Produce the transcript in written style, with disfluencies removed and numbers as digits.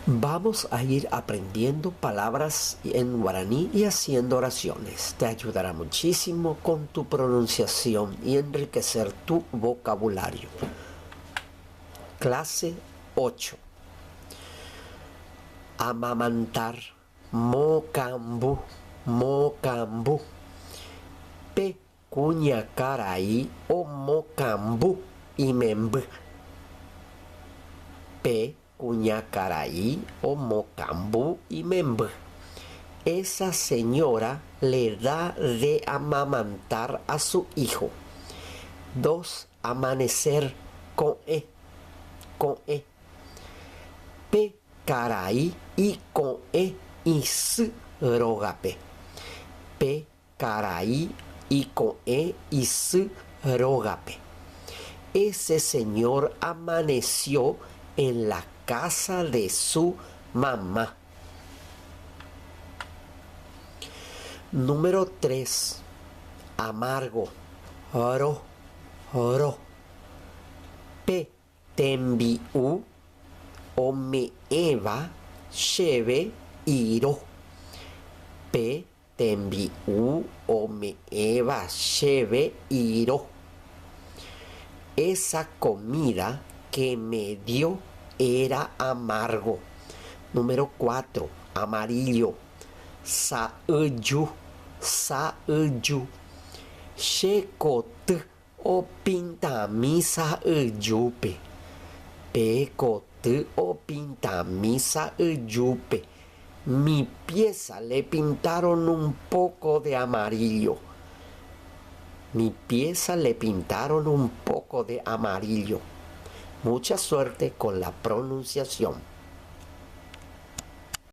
Vamos a ir aprendiendo palabras en guaraní y haciendo oraciones. Te ayudará muchísimo con tu pronunciación y enriquecer tu vocabulario. Clase 8. Amamantar, mokambu, mokambu. Pe kuñakarai omokambu imemby. Pe kuñakarai omokambu imemby. Esa señora le da de amamantar a su hijo. 2. Amanecer, ko'ẽ, ko'ẽ. Pe karai iko'ẽ isy rógape. Pe karai iko'ẽ isy rógape. Ese señor amaneció en la casa de su mamá. Número 3. Amargo. Ro, ro. Pe tembi'u ome'ẽva chéve iro. Pe tembi'u ome'ẽva chéve iro. Esa comida que me dio era amargo. Número 4. Amarillo. Sa'yju, sa'yju. Che koty opintami sa'yjúpe. Pe koty opintami sa'yjúpe. Mi pieza le pintaron un poco de amarillo. Mi pieza le pintaron un poco de amarillo. Mucha suerte con la pronunciación.